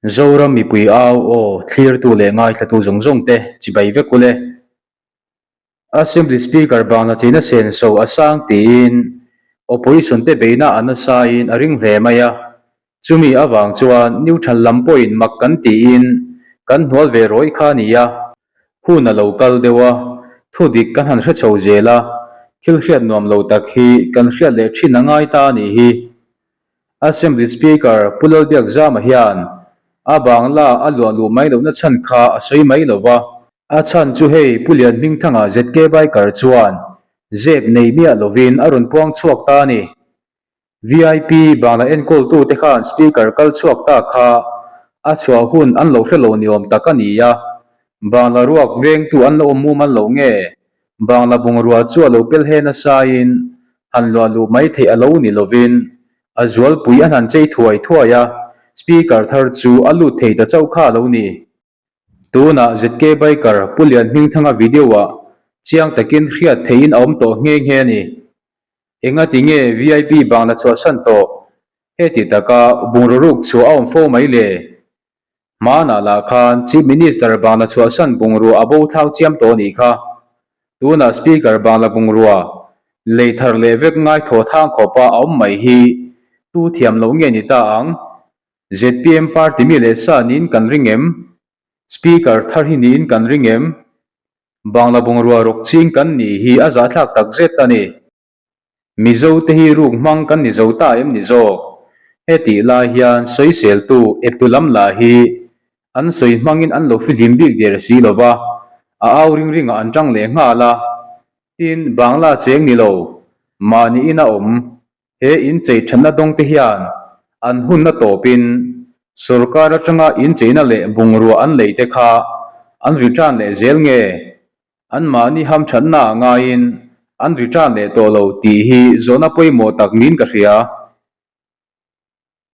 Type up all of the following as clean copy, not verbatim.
Zoram mipui au aw thlirtu leh ngaithlatu zawng zawng te chibai vek ule. Assembly Speaker bangla china senso a sang tiin Opposition te beihna a nasa in a ring hle mai a, chumi avang chuan neutral lam pawhin mak kan tiin kan hnual ve rawih kha a ni a. Hun a lo kal deuh a, thu dik kan han hre chho zel a, thil hriat nuam lo tak hi kan hriat leh thin a ngai ta a nih hi. Assembly Speaker Pu Lalbiakzama hian a bangla a luah luh mai lohna chhan kha a sawi mai lo va. A chhan chu hei Pu Lianhmingthanga ZK Biker chuan zep nei miah lovin a rawn puang chhuak ta a ni. VIP bangla enkawltute khan Speaker kal chhuak ta kha a chhuah hun an lo hre lo ni awm tak a ni a, bangla ruak vengtu an lo awm mumal lo nge Bangla bungrua chu a lo pel he nasain han luah luh mai theih a lo ni lovin a zualpui an han chei thuai thuai a, Speaker thar chu a lut thei ta chauh kha a lo ni. Tunah ZK Biker Pu Lianhmingthanga video-ah chiang takin hriat theihin a awm tawh nghe nghe a ni. Engati nge VIP Bangla chhuahsan tawh heti taka bungraw ruk chhuah a awm fo mai le? Hmanah lah khan Chief Minister Bangla chhuahsan bungrua a bo thlau chiam tawh anih kha. Tunah Speaker Bangla bungrua lei thar leh vek ngai thaw thang khawpa a awm mai hi tu thiam loh nge ni ta ang? Zpm party mi leh sa niin kan ring em? Speaker thar hi niin kan ring em? Bangla bungrua rawk ching kan nih hi a zahthlak takzet a ni. Mizo te hi ruk hmang kan ni zo ta em ni zawk? Hetih lai hian sawiseltu eptu lam lah hi an sawi hmangin an lo fihlim bik der si lo va, a au ring ringah an tang leh nghal a. Tin, Bangla cheng ni lo, mahni ina awm, he inchei thatna dawng te hian an hunna tawpin sorkar atanga incheina leh bungrua an lei te kha an return leh zel nge? Anmahni hamthatna ah ngaiin an return leh tawh lo tih hi zawhna pawimawh tak niin ka hria.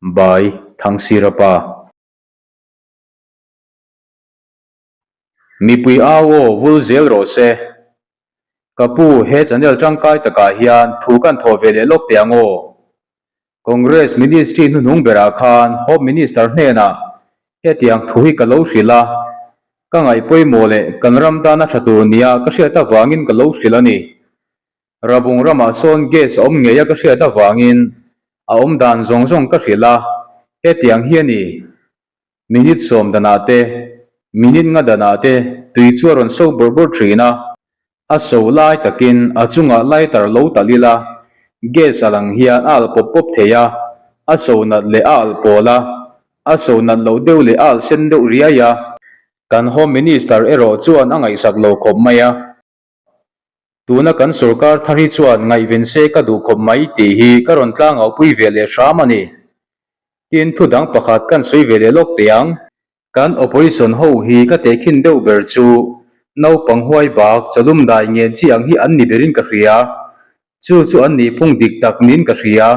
By Thangsirapa. Mipui au aw vul zel rawh se. Ka pu he channel tangkai takah hian thu kan thawh ve leh lawk teh ang aw. Congress Ministry hnuhnung berah khan Home Minister hnenah hetiang thu hi ka lo hrilh a, ka ngaih pawimawh leh kan ram tana tha tur nia ka hriat avangin ka lo hrilh a ni. Rabung ramah sawn gas a awm ngei a ka hriat avangin a awm dan zawng zawng ka hrilh a, hetiang hi a ni. Minute sawm danah te, minute nga danah te tui chu a rawn so bawrh bawrh thin a. A so lai takin a chungah lighter lo talh ila, gas a lang hian a alh pawp pawp thei a, a so nat leh a alh pawl a, a so nat loh deuh leh a alh sen deuh riai a. Kan Home Minister erawh chuan a ngaihsak lo khawp mai a. Tuna kan sorkar thar hi chuan ngaihven se ka duh khawp mai tih hi ka rawn tlangauhpui ve leh hram a ni. Tin, thu dang pakhat kan sawi ve leh lawk teh ang. Kan opposition ho hi ka tehkhin deuh ber chu naupang huai bak chawlum dai ngen chi ang hi an ni berin ka hria. Chu chu an nih phung dik tak niin ka hria.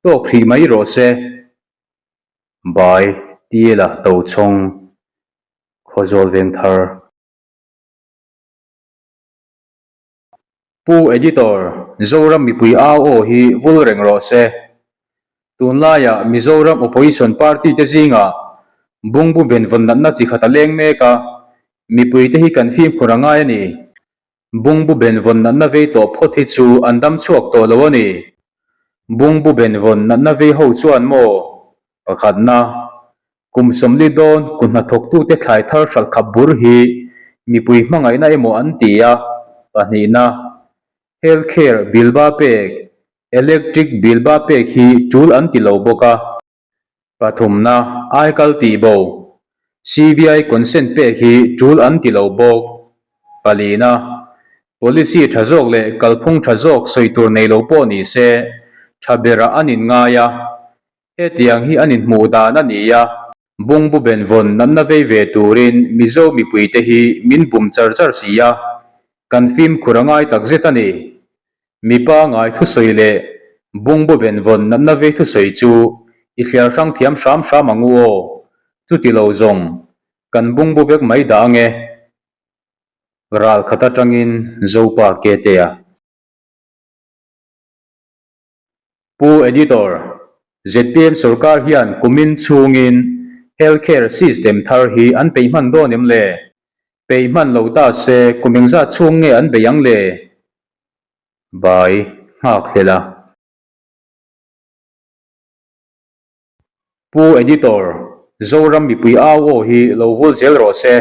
Tawk hrih mai rawh se. Bai, Tiela Tochhawng, Khawzawl Vengthar. Pu Editor, Zoram mipui au aw hi vul reng rawh se. Tunlaiah Mizoram Opposition Party te zingah bungbu benvawn natna chi khat a leng mek a, mipui te hi kan fimkhur a ngai a ni. Bungbu benvawn natna vei tawh phawt hi chu an dam chhuak tawh lo a ni. Bungbu benvawn natna vei ho chuan maw? Pakhatna, Kum sawmli dawn ku hnathawktute thlai thar hralh khap bur hi mipui hmangaihna emaw an ti a, pahnihna, Health care bill ba pek, electric bill ba pek hi tul an ti lo bawk a. Pathumna, aikal tih bo, CBI consent pek hi tul an ti lo bawk. Palina, policy tha zawk leh kalphung tha zawk sawi tur nei lo pawh ni se, tha berah an inngai a, Hetiang hi an inhmuh dan a ni a, bungbu benvawn natna vei ve turin Mizo mipuite hi min bum char char si a, kan fimkhur a ngai takzet a ni. Mipa ngai thusawi leh bungbu benvawn natna vei thusawi chu i thliar hrang thiam hram hram ang u aw, chuti lo zawng kan bungbu vek mai dah ange. Ral khat atangin Zopa Ketea. Pu Editor, zpm sorkar hian kumin chhungin Health care system thar hi an peih hman dawn em le? Peih hman lo ta se kum engzat chhung nge an bei ang le? Bai nghak hlel a. Pu Editor, Zoram mipui au aw hi lo vul zel rawh se.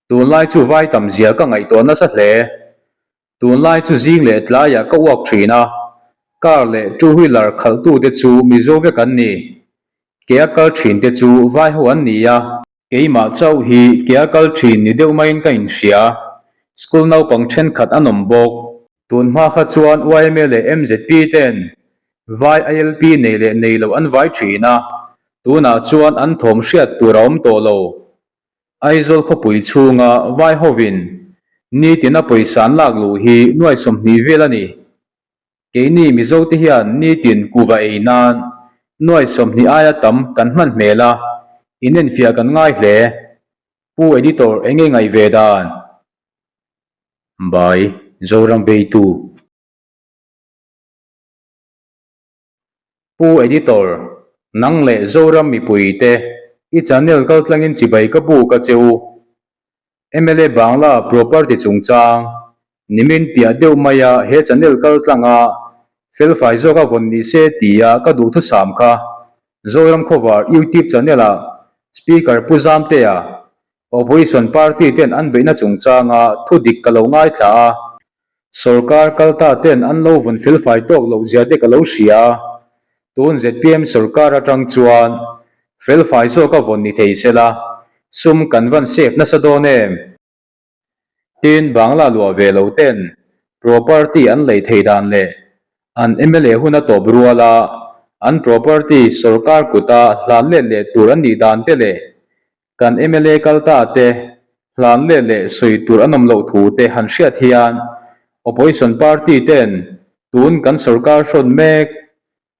Tunlai chu vai tam zia ka ngaihtuah nasa hle. Tunlai chu zing leh tlaiah ka uak thin a, car leh two wheeler khalhtute chu Mizo vek an ni. Kea kal thinte chu vai ho an ni a. Keimah chauh hi kea kal thin ni deuh maiin ka inhria. School naupang thenkhat an awm bawk. Tun hma kha chuan yma leh mzp ten vai ILP nei leh nei lo an vai thin a, tunah chuan an thawm hriat tur a awm tawh lo. Aizawl khawpui chhunga vai hovin nitina pawisa an lak luh hi nuai 20 vel a ni. Keini Mizote hian nitin kuva ei nan nuai 20 aia tam kan hman hmel a, inenfiah kan ngai hle. Pu Editor enge ngaih ve dan? By Zoram Veitu. Pu Editor, nang leh Zoram mipui te i channel kal tlangin chibai ka buk a che u. Mla Bangla property chungchang nimin piah deuh maia he channel kal tlanga felfai zawka vawn ni se tia ka duhthusam kha Zoram Khawvar YouTube channel ah Speaker Pu Zamtea Opposition party ten an beihna chungchanga thu dik ka lo ngaithla a, sorkar kalta ten an lo vun felfai tawk loh zia te ka lo hria a, tun zpm sorkar atang chuan felfai zawk a vawn ni thei sela, sum kan van save nasa dawn em? Tin, Bangla luah ve lo ten property an lei thei dan leh an mla hun a tawp rual a, an property sorkar kuta hlan let leh tur an nih dan te leh Kan mla kal ta te hlan leh leh sawi tur an awm loh thu te han hriat hian Opposition party ten tun kan sorkar hrawn mek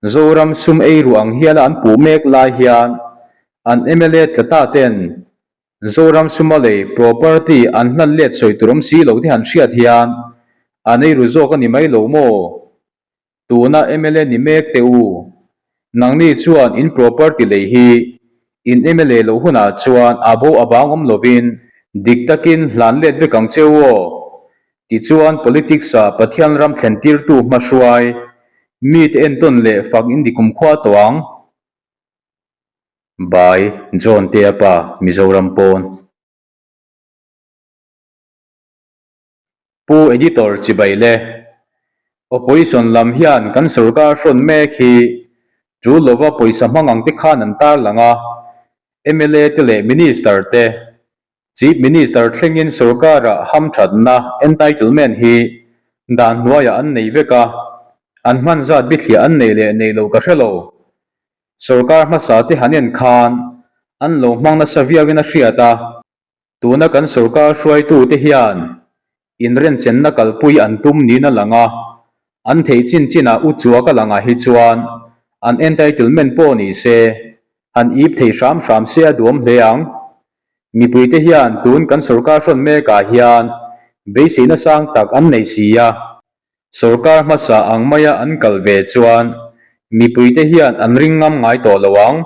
Zoram sum ei ruh ang hiala an puh mek lai hian an mla tla ta ten Zoram suma lei property an hlan let sawi tur awm si lo te han hriat hian an ei ru zawk a ni mai lo maw? Tuna mla ni mek teh u. Nangni chuan in property lei hi in mla loh hunah chuan a bo a bang awm lovin dik takin hlan let vek ang che u aw. Tichuan politics ah Pathian ram thlen tirtu hmahruai mite entawn leh fak in di kumkhua tawh ang. By, John Tea pa, Mizoram pawn. Pu Editor chibai le. Opposition lam hian kan sorkar hrawn mek hi tul lova pawisa hmang ang te khan an tarlang a, mla te leh Minister te, Chief Minister thlengin sorkara hamthatna, entitlement, hi dan hnuaiah an nei vek a, an hman zat bithliah an nei leh nei lo ka hre lo. Sorkar hmasa te han en khan an lo hmang nasa viauin a hriat a. Tuna kan sorkar hruaitute hian inrenchenna kalpui an tum niin a lang a, an theih chin chinah u chua ka langah hi chuan an entitlement pawh ni se, han ip thei hram hram se a duam hle ang. Mipuite hian tun kan sorkar hrawn mekah hian beiseina sang tak an nei si a, sorkar hmasa ang maia an kal ve chuan mipuite hian an ring ngam ngai tawh lo ang.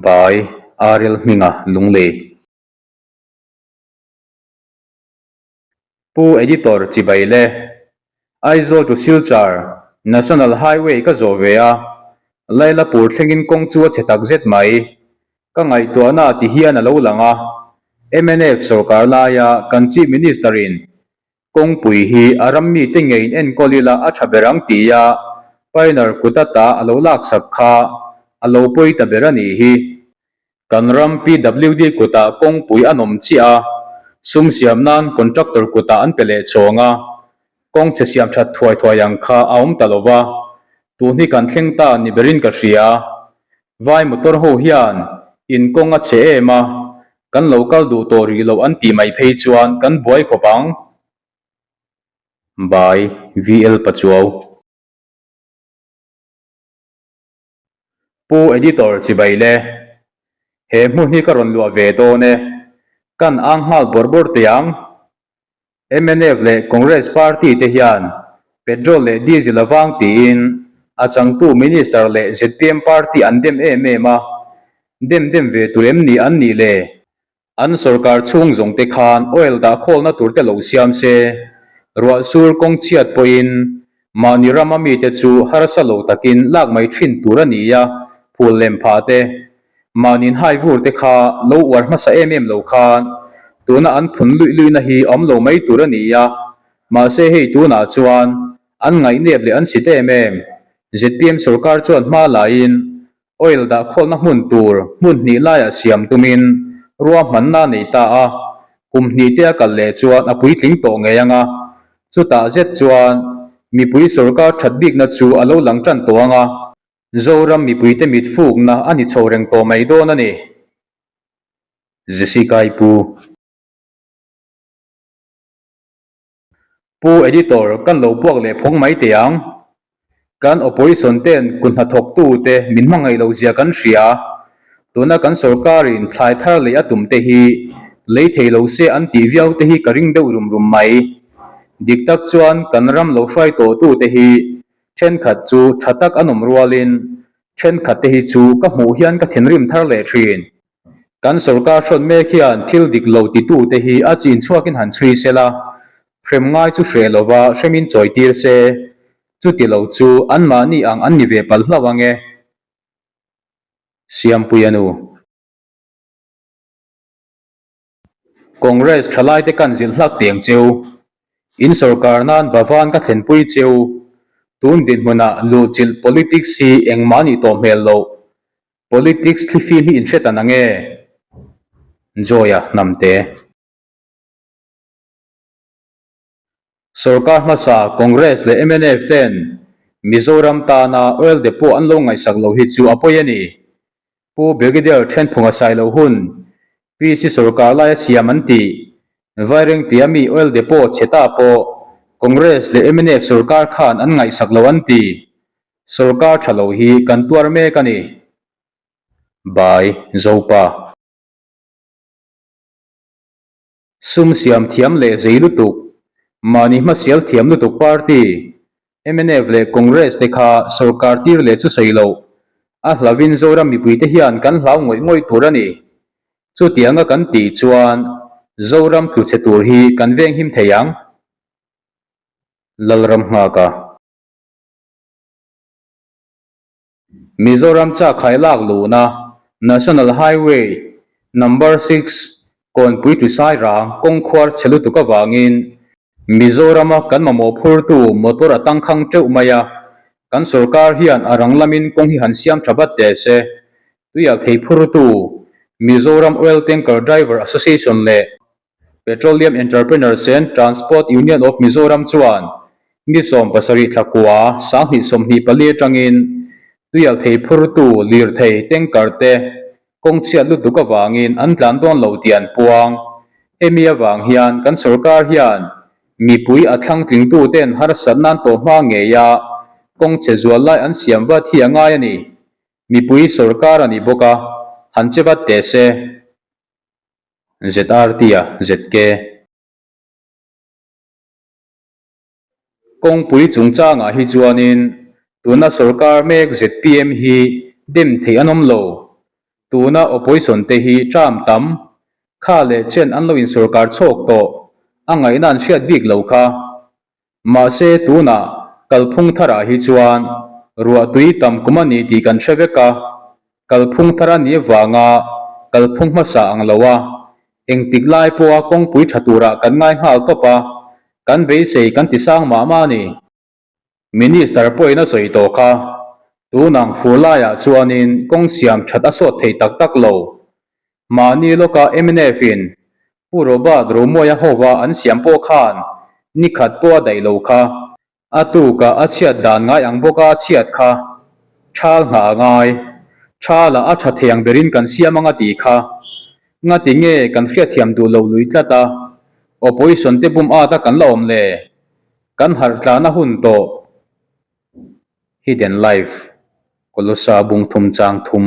By Ariel Hminga Lunglei. Pu Editor Chibai le Aizawl to Silchar National Highway ka zawh ve a, Lailapur thlengin kawng chu a chhe tak zet mai. Ka ngaihtuahna ti hian a lo lang a, mnf sorkar laia kan Chief Minister in Kawngpui hi a ram mite ngeiin enkawl ila a tha ber ang tia Pioneer kut ata a lo laksak kha a lo pawi ta ber a nih hi. Kan ram PWD kutah kawngpui an awm chiah a, sum siam nan contractor kutah an pe leh chhawng a, kawng chhe siam that thuai thuai ang kha a awm ta lo va, tun hi kan thleng ta ni berin ka hria. Vai motor ho hian in kawng a chhe em a, kan lo kal duh tawh rih loh an tih mai phei chuan kan buai khawp ang. By VL Pachuau. Pu Editor chibai le. He hmun hi ka rawn luah ve dawn e. Kan ang nghal bawrh bawrh teh ang. Mnf leh Congress party te hian petrol leh diesel avang tiin a changtu minister leh zpm party an dem em em a. Dem dem ve tur em ni an nih le? An sorkar chhung zawng te khan oil dah khawlna tur te lo siam se, ruah sur kawng chhiat pawhin mahni rama mite chu harsa lo takin lak mai thin tur a ni a, phul lem phah te, mahni'n hai vur te kha lo uar hmasa em em lo khan tuna an phun luih luihna hi awm lo mai tur a ni a, mahse hei tunah chuan an ngaihnep leh an sit em em. Zpm sorkar chuan hma laiin Oil dah khawlna hmun tur hmun hnih laiah siam tumin ruahmanna a nei ta a, kum hnih te a kal leh chuan a puitling tawh ngei ang a, chutah zet chuan mipui sorkar that bikna chu a lo lang tan tawh ang a, Zoram mipuite mit fukna a ni chho reng tawh mai dawn a ni. Jessica-i pu. Pu Editor, kan lo puak leh phawng mai teh ang. Kan Opposition ten kut hnathawktu te min hmangaih lo zia kan hria. Tuna kan sorkarin thlai thar lei a tum te hi lei thei lo se an tih viau te hi ka ring deuh rum rum mai. Dik tak chuan kan ram lo hruai tawhtu te hi thenkhat chu tha tak an awm rualin thenkhat te hi chu ka hmuh hian ka thinrim thar leh thin. Kan sorkar hrawn mek hian thil dik lo titute hi a chin chhuakin han chhui se la, hrem ngai chu hreh lova hremin chawi tir se, chuti lo chu anmahni ang an ni ve palh hlauh ang e. Siampuia nu. Congress thalaite kan zilh hlak teng cheu. In sorkar nan Bhavan ka thlenpui cheu. Tun dinhmunah luhchilh politics hi engmah nih tawh hmel loh. Politics thlifim hi in hre ta nang e? Joy-a hnamte. Sorkar hmasa Congress leh mnf ten Mizoram tana oil depot an lo ngaihsak lo hi chu a pawi a ni. Pu Brigadier Thenphunga Sailo hun PC sorkar laia siam an tih Vaireng tia mi oil depot chhe ta pawh Congress leh mnf sorkar khan an ngaihsak lo an ti. Sorkar tha lo hi kan tuar mek a ni. By, Zopa. Sum siam thiam leh zei lutuk, mahni hmasial thiam lutuk party, mnf leh Congress te kha sorkar tir leh chu sawi loh. A hlauhin Zoram mipuite hian kan hlau ngawih ngawih tur a ni. Chutianga kan tih chuan Zoram tlu chhe tur hi kan venghim thei ang. Lalram nghaka. Mizoram chakhai lak luhna National Highway Number Six Kawnpui to Sairang kawng khuar chhe lutuk avangin Mizorama kan mamawh phurtu motor a tangkhang teuh mai a, kan sorkar hian a rang lamin kawng hi han siam tha vat teh se. Tuial thei phurtu Mizoram Oil Tanker Driver Association leh Petroleum Entrepreneurs and Transport Union of Mizoram chuan ni 70 thla kua 2024 atangin tuial thei phurtu lirthei tanker te kawng chhiat lutuk avangin an tlan dawn lo tih an puang. Hemi avang hian kan sorkar hian mipui a thlang tlingtu ten harsatna an tawh hma ngei a, kawng chhe zual lai an siam vat hi a ngai a ni. Mipui sorkar a ni bawk a, han che vat teh se. ZRT-a ZK. Kawngpui chungchangah hi chuanin tuna sorkar mek zpm hi dem theih an awm lo. Tuna opposition te hi term tam, kha leh chen an lo insorkar chhawk tawh, a ngaihna an hriat bik lo kha. Mahse tunah kalphung tharah hi chuan ruahtui tam kum a ni tih kan hre vek a, kalphung thar a nih avanga kalphung hmasa ang lo a, engtik lai pawha kawngpui tha turah kan ngai nghal tawp a, kan beisei kan ti sang mah mah a ni. Minister pawhin a sawi tawh kha, tunang fur laiah chuanin kawng siam that a sawt thei tak tak lo. Mahni lawka mnf-in Pu Robert Romuaia hova an siam pawh khan ni khat pawh a daih lo kha. A tukah a chhiat dan ngai ang bawka a chhiat kha. Thal nghah a ngai. Thalah a tha thei ang berin kan siam ang a tih kha. Ngati nge kan hriatthiam duh lo lui tlat a, opposition te bum at a kan la awm le? Kan harh tlana hun tawh. Hidden Life, Kolosa bung thum chang thum.